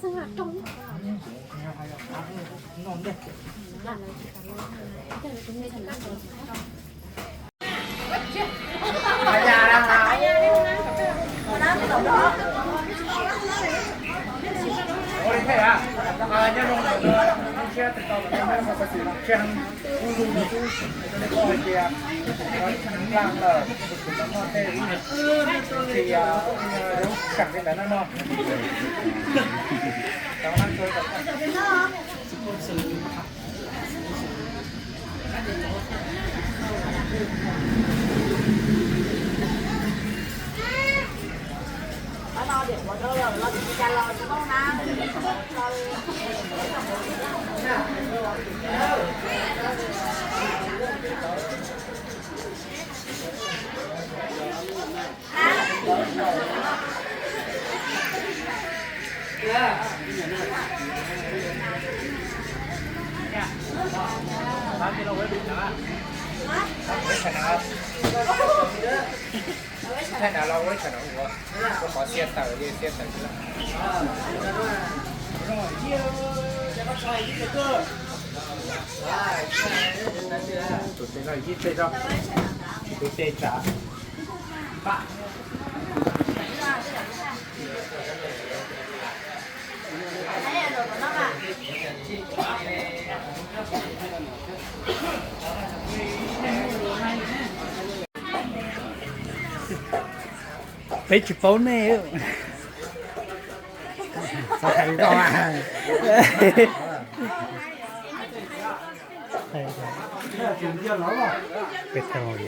Tus tes no ib teg, tus tes tsam. Peb tsis paub nej. Peb tau li.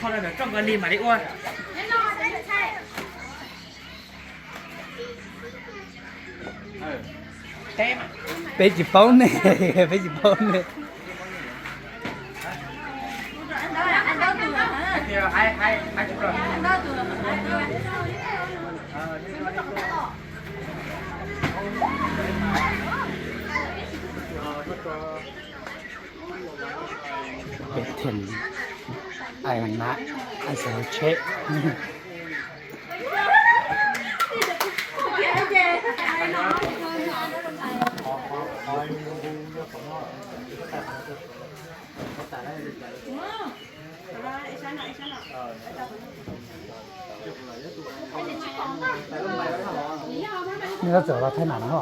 Tho rau ntawm txoj nkos li mam li ua. Peb tsis paub nej, peb tsis paub nej. Peb thiaj ai mas na, ai sawv tsheb. Nws txawm los thaij nam no.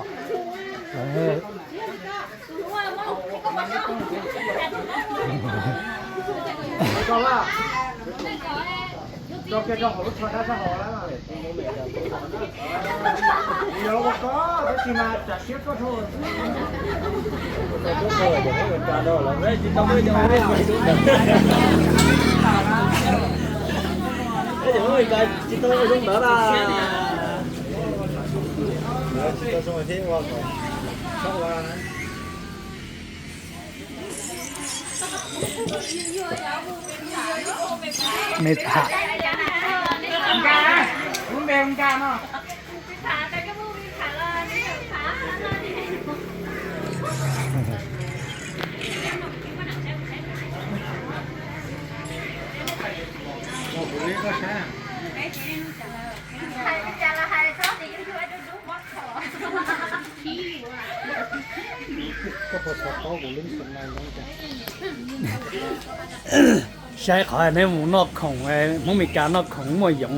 Me tham. Saib qhov neb mus noj khoom, Hmoob Mes Kas noj khoom muaj yoov.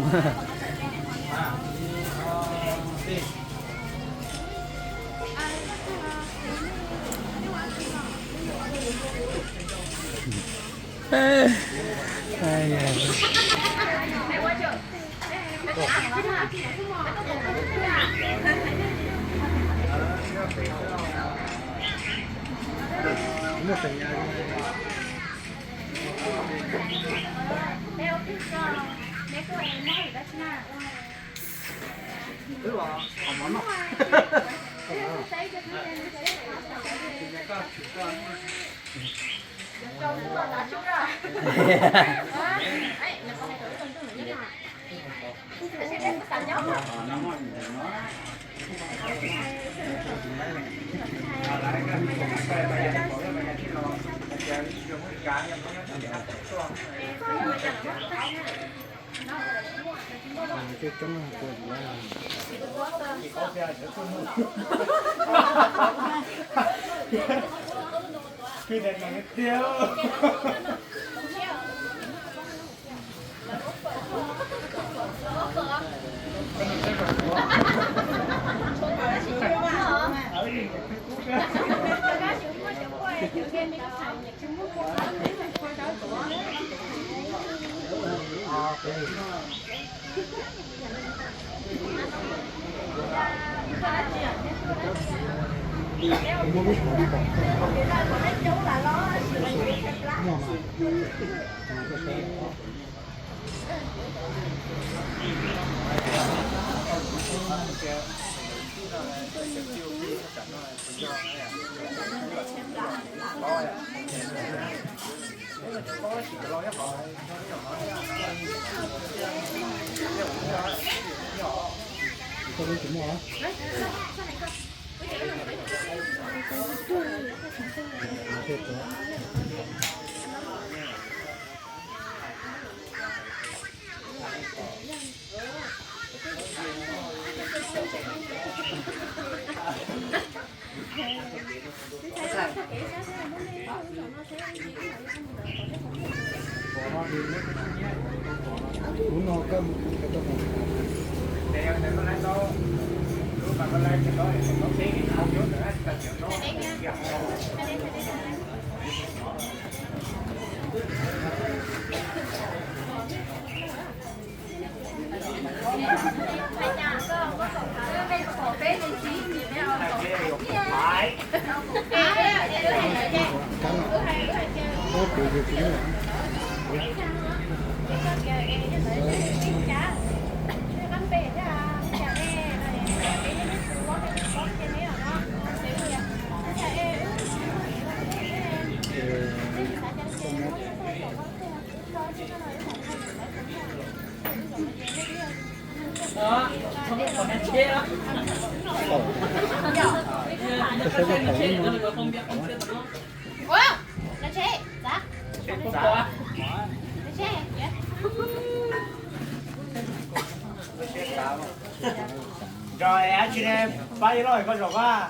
Nrog ab tsi ne, pab ib loj koj zaum koj.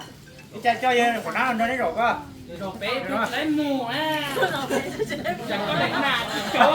Ib cas coj yawg qhov nab nrog neb zaum koj. Zaum peb tug tsis laib mus na. Cas koj daim nas tsis cov.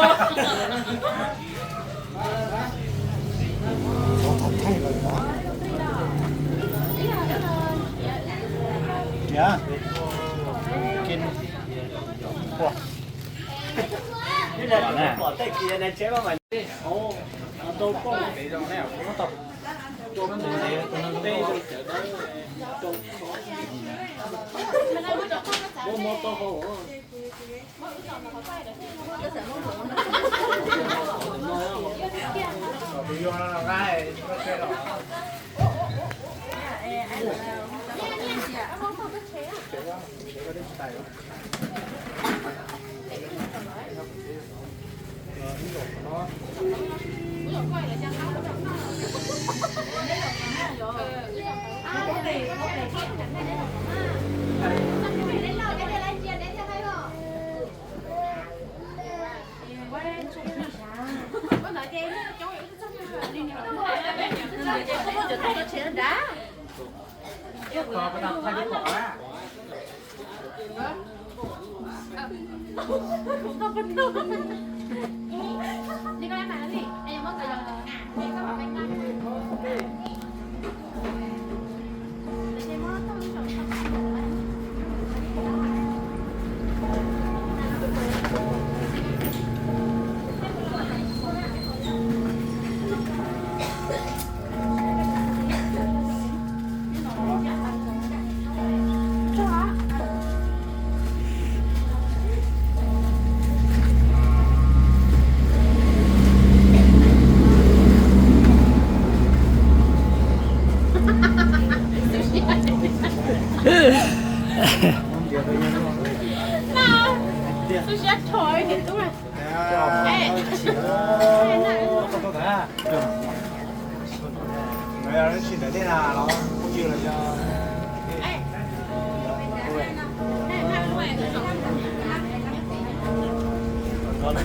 Koj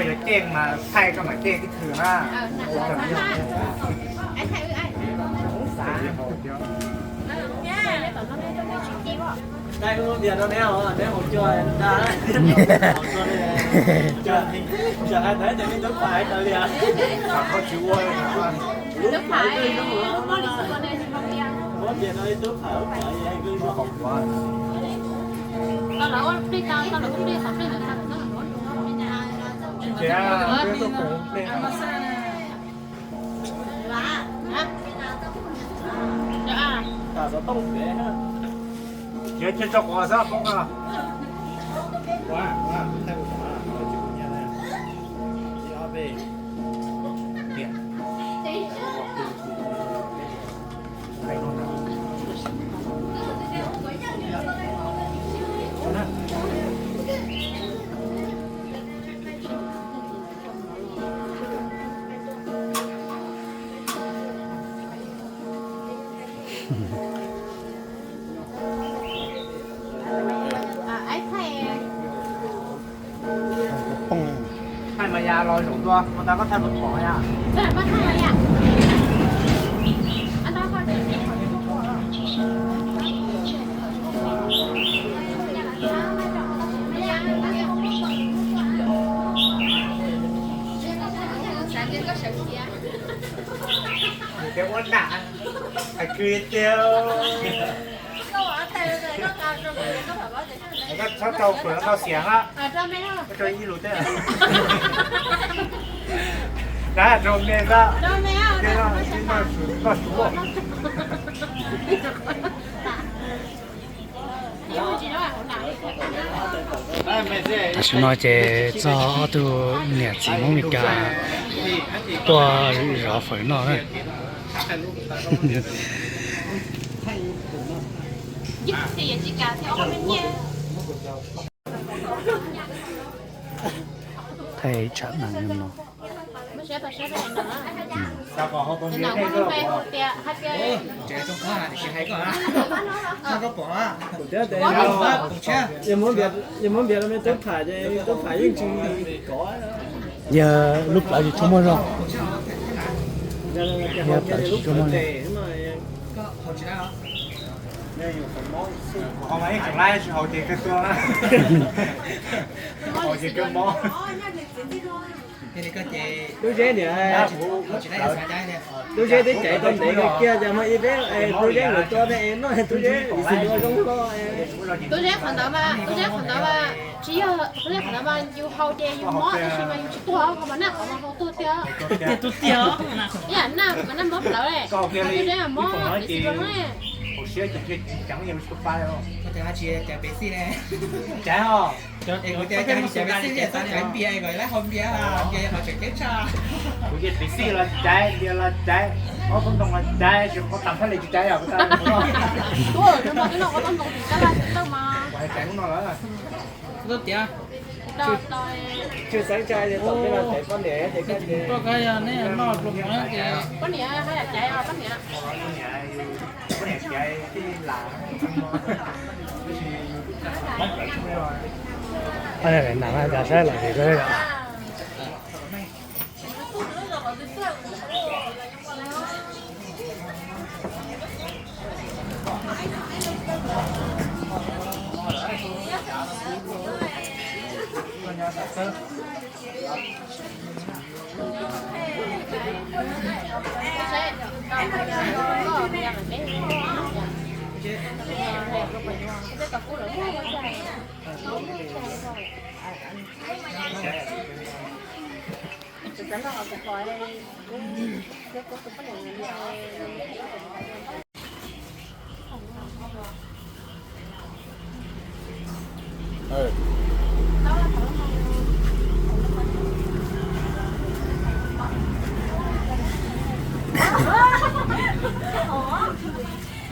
yuav ceeb mas thaij koj mam ceeb ib txhis na. Thaij ub ntiag no neb, neb hauv cua, tsis hais ntawd ces nej tub pais tawv lias. Tub pais, ub ntiag no tub pais. Tau los ua plig tau, tau los ua plig qhov plig ntawd tau. Yuav cia tso quav xwb poob na. Thaij mas ya los zaum ntua, ua tau koj thaij mus pom ya. Ces ua nam, hais kwv tiag. Koj txhob rau kuv tau xiav na. Koj rau ib lus teb. Dab rau me xwb. Koj suav. Tam sim no ces txog ob tug niam txiv Hmoob Meskas tuaj zov fawm noj na. Thaij tsam nees no. Yog muab npias los me tub pham ces tub pham yeej tsis kov. Yog lub plawv tsis tshua muaj zog. Yog plawv tsis tshua muaj zog. Haus mas ib tsoom laib tsis haus ces kawg tuag, haus ces kawg mob. Tub Zeb niam, Tub Zeb twb caiv tau ntev kawg kiag ces muaj ib peb Tub Zeb nkawd tuaj ne, noj Tub Zeb ua zoo loj. Tub Zeb qhov ntawd mas, Tub Zeb qhov ntawd mas tsis yog, Tub Zeb qhov ntawd mas yus haus ces yus mob tab sis mas yus tsis tuag, ho mas naj qhov mas haus tuag tiag. Tiag tiag. Ib yam naj mas naj mob plawv, Tub Zeb mas mob ib xis zoo ne. Caiv os. Es kuv tias caiv npias kom lawv haus npias, npias qhov tseem ceeb tshaj. Kuv tias piv xij los caiv, npias los caiv, ob tub ntoo los caiv, tsis qhov tam thaj li tsis caiv os. Ua, nws mas twb noj ob tub ntoo tim kab laj tawj mas. Kuv hais caiv hnub no lawm. Tub tias, tsis xeeb tshaj, tom tej no caiv poj niam ces koj ces, poj niam hais tias, poj niam hais tias caiv os, poj niam. Poj niam caiv tij lam. Nam cas saib lawm ces.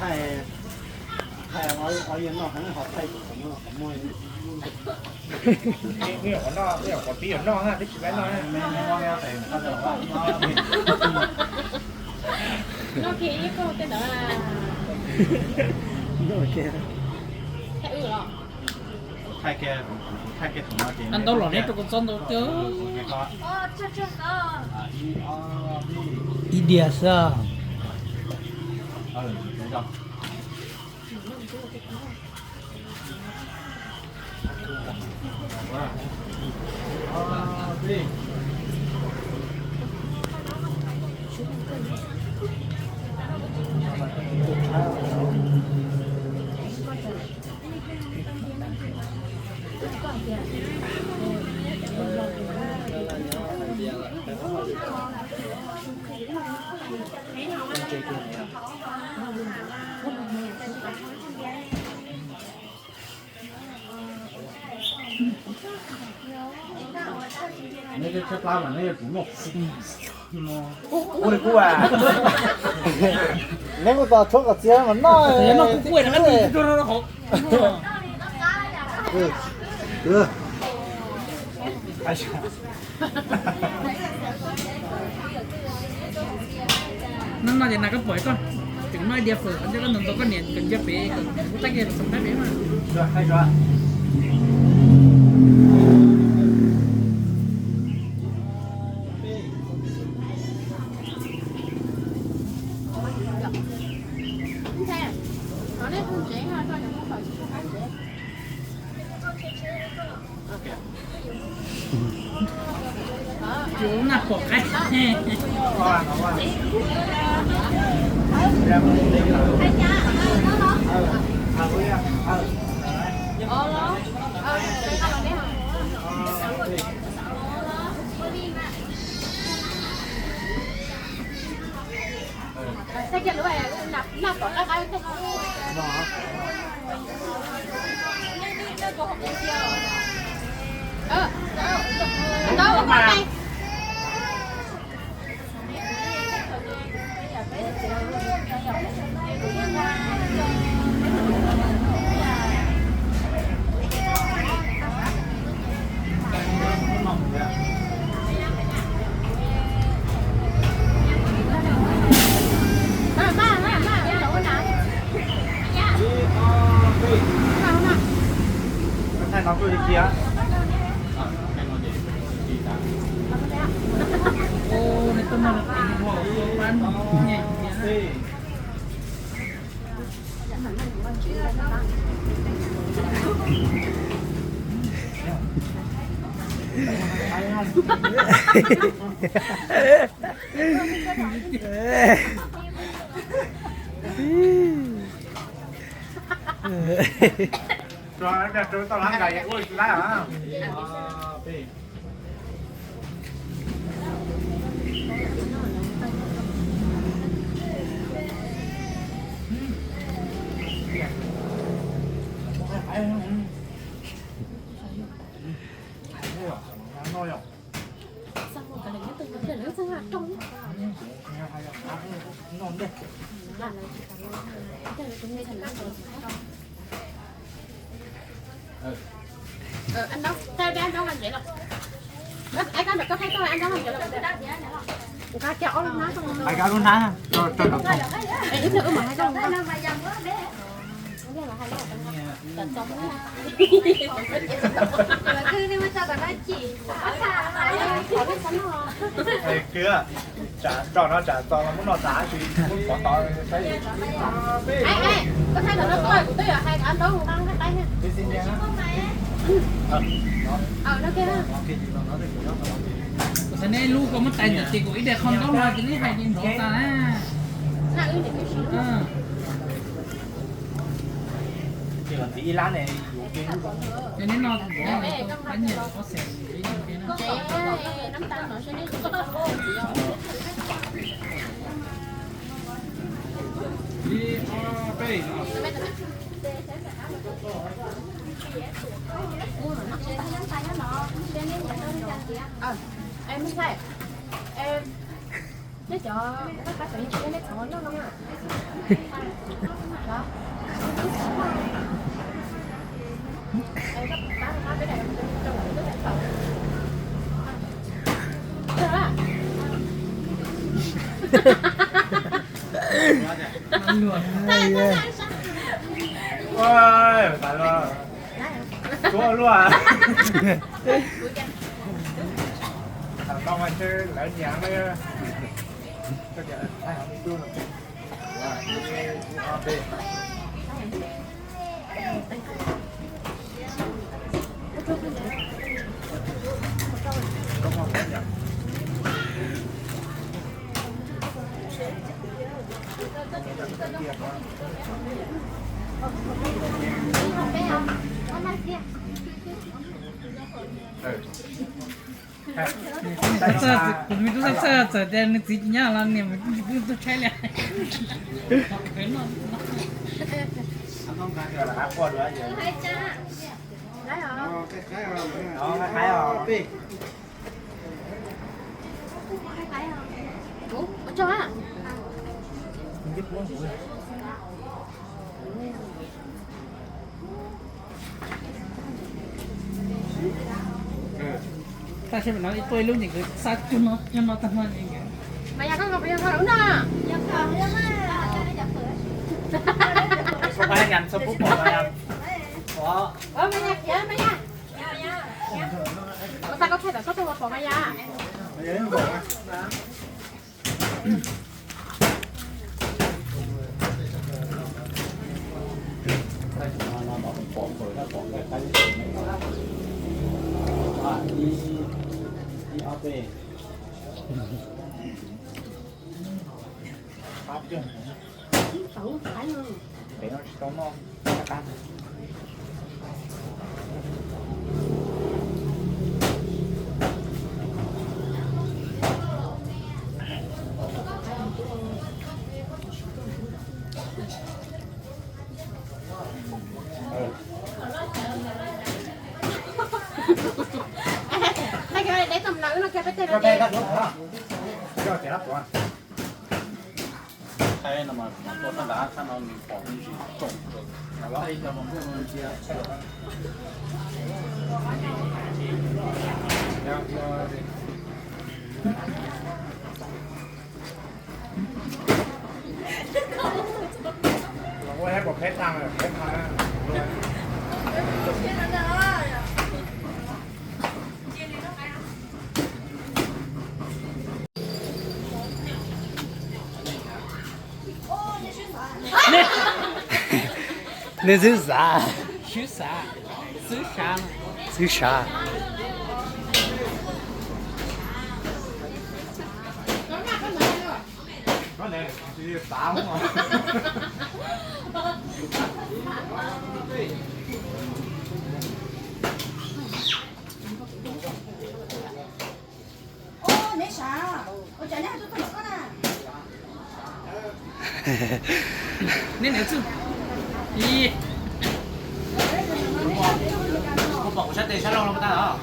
Hais, hais ua Noj kiag ib qho tej ntawd. Noj kiag. Thaij ntau los neb rau kuv txob ntau tiag. Ib diav xwb. Neb tshaib plab mas neb yuav tsum noj. Ua li kuv a. Neb kuj tos tshuab kom txias mas noj. Noj no ces nas koj pom koj tseem noj ib diav fawm, koj ntsia koj ntau ntau koj niam kawm ntsia pem, kuv thaij kiag los txog peb pem mas. Yuav noj pom qaib. Hais koj lub hnab, rau rau nraum tog. Kwv, tsam tso no tsam txo los muab noj tas tsis muab pov tod saib. Kuv xav neb lub koj muab tais ntawm ces kuv ib daim qho ntaub no ces neb hais li nrov tas na. Ces neb no, neb no, neb no, neb no, neb no. Neb cov, neb cov neb txhob noj no. Ôi, tao luôn. Chúa luôn à. Thằng con mà chơi lỡ nhà nó. Có thể là hai học sinh luôn. Kuv me tub Xab Xab txawm tias nws txiv tsis nyob los niam mus tsis pub tuaj tshaib li. Tab sis mas no ib tuaj ib lub ces nkawd xa cuag no cuag no tag no ces nkawd. Mas yog koj nqa pes yog koj lub no. Xo pab nyan xo pub pom mas yog. Mas yog khiav mas yog. Ua tag koj thaij tawm koj tuaj ua pom mas yog. Nej xwb xav. Xwb xav. Xwb xav. Neb niam txuj. Ib. Kuv pom kuv sab tes sab laug no tas los.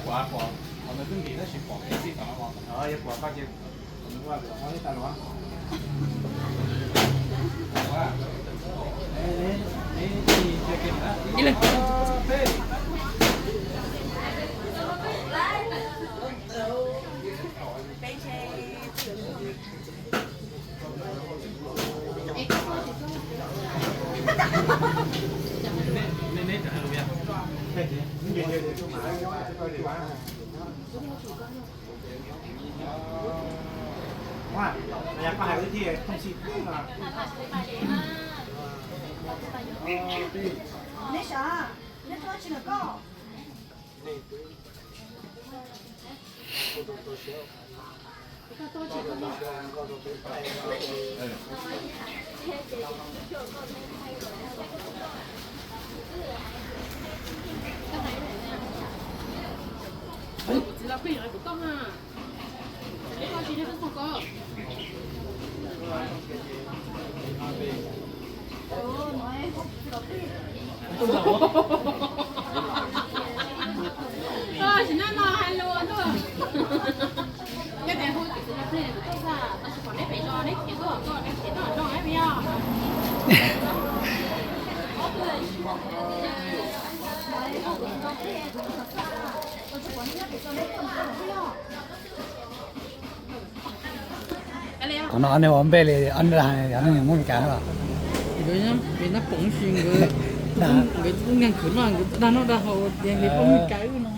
Kuv pom, kuv twb ntim tab sis pom tij tom no. Yog pom koj ces kuv ua lwm qhov ib tas los. Neb sav, neb tuaj tsis lawm koj. Kuv txiv los plig kuv toj na. Sim neej no hais lus tuaj. Yog tias hu kuv txiv los plig kuv toj xwb, tab sis pom neb pem zos neb khiav tuaj, neb khiav tuaj no, neb yog. No nej ua npe li ob niag dag, yog nej muab Meskas no. Nkawd nab poom si nkawd, nkawd tub nkeeg khwv noj, nkawd dag noj dag haus tias nkawd poj Meskas no.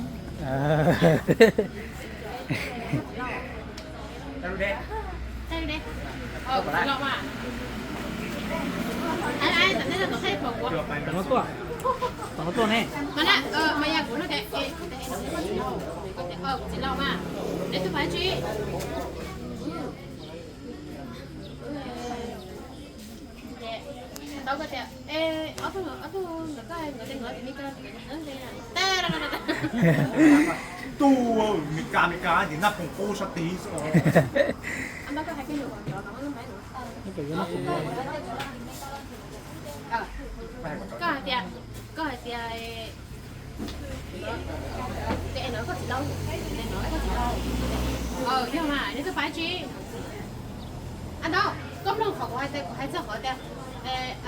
Txiv laus mas, neb tus phav tsi? Tau koj tias, ob tug, ob tug nkawd, koj nkawd tias nkawd tus me koj, tub, me koj, me koj ces nab poom qub sab tid xwb. Koj hais tias, koj hais tias, no koj txiv laus, no koj txiv laus, yog mas neb twb pab tsi? A ntau, koj mloog qhov kuv hais tias, kuv hais txog qhov tias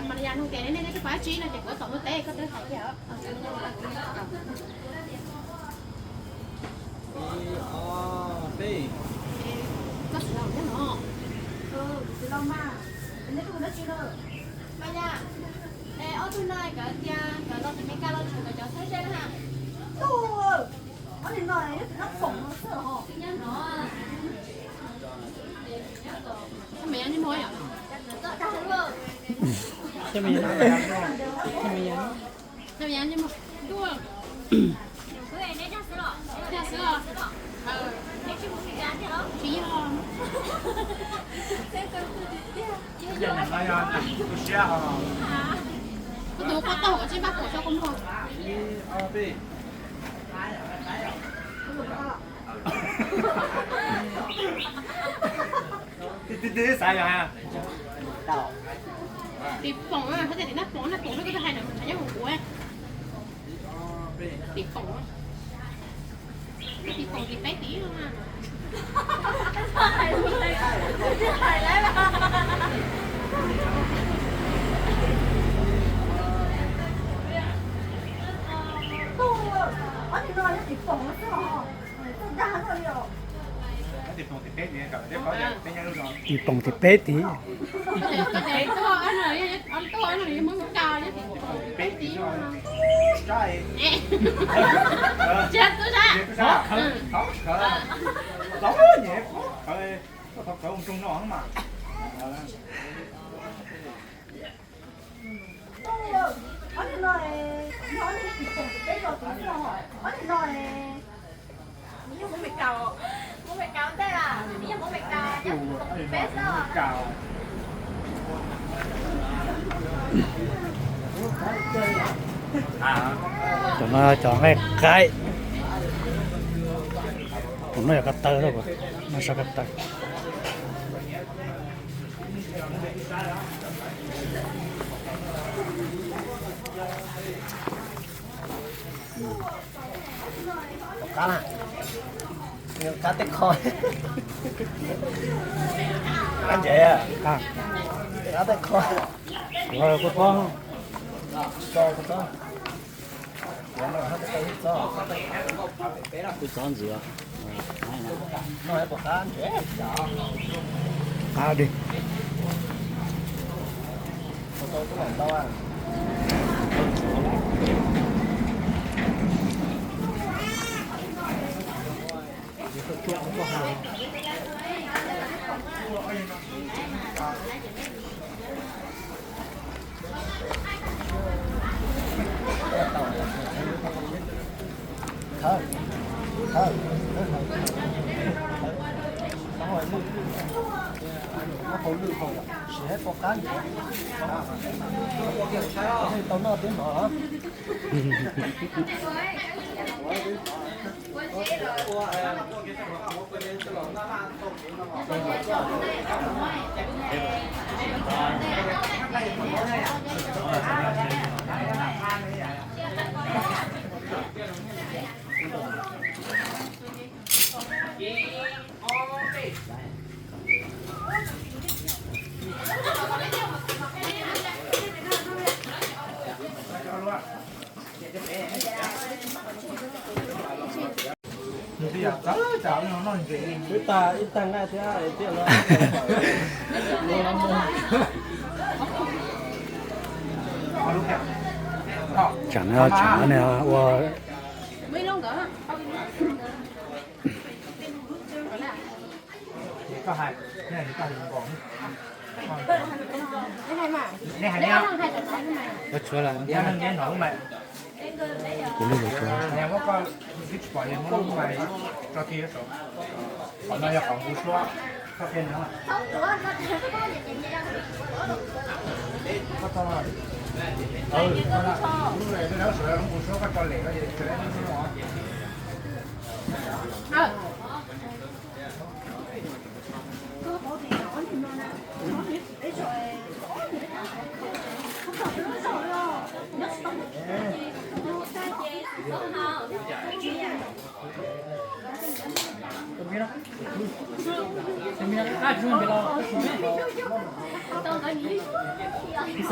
Maria nug tias nej, nej twb pab tsi no ces kuv tau nug teb koj twb hais tias koj txiv laus nyob no. Txiv laus mas, neb twb ua dab tsi na? Mas yog, ob tug no nkawd tias nkawd los tim Meskas los tshuav nkawd cov txheeb ze na. Tub, ob niag no nyob tim nab poom no xwb os. Kuv tus koj tau kuv tsis npaj kuv tso kuv mloog. Tim poom, koj tias tim nab poom, nab poom no koj twb hais na, nyob hauv kuv. Tim poom, tim poom tim peb tim. Tim poom tim peb tid. Cov no cov nqaij qaib. Tus no yog ko taw, no sav ko taw. Tom qab na, qab tej qho, qab ntsev, qab tej qho, kuv txob, kuv txob, kuv txob ntxiv. Qab di. Tau noj twb hnov. Wb tag ib tag nqaij thiab tiaj no. Tsam no tsam no ua Ua tshuav lawm. Kuv lub yuav tshuav. Ib xav, ib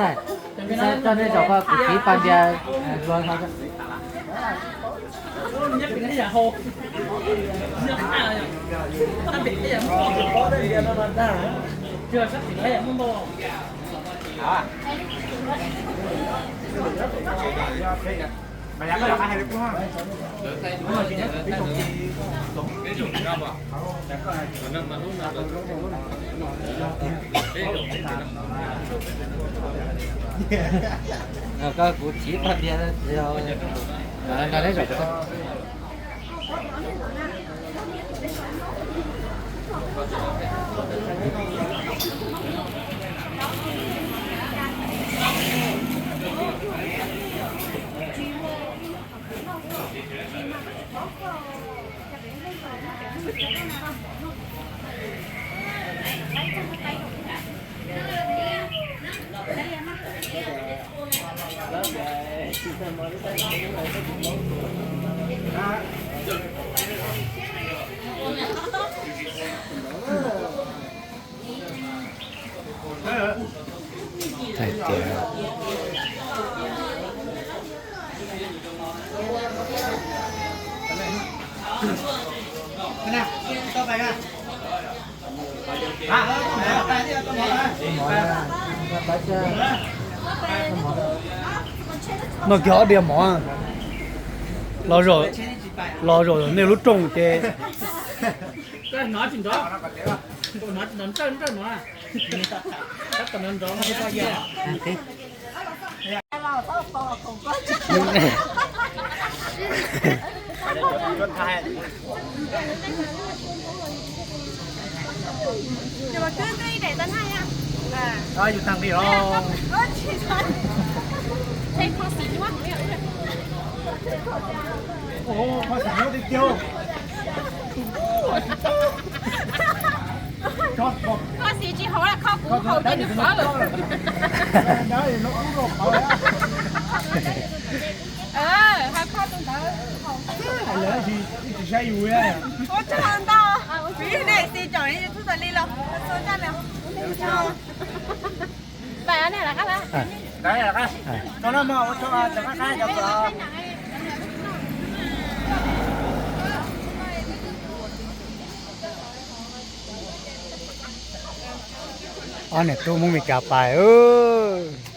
xav coj nej zaum ko kuv tiv pas ntias hluas hov. Koj kuv tiv pas ntias, nrog neb zaum. Hais tias no kiag ob diav mov, los zaum nej lub rooj ces. Yus tag nqi los. Kho xim tsis haum, kho kuv haum ces nws pov lawm. Hais kho tus ntawd haum. Lawv tsis saib yus. Ua tsaug ntau, vim nej xis tsom YouTube tas li los. Pais ne, lawv qab lawm. Ob niam tub Hmoob Mes Kas pais.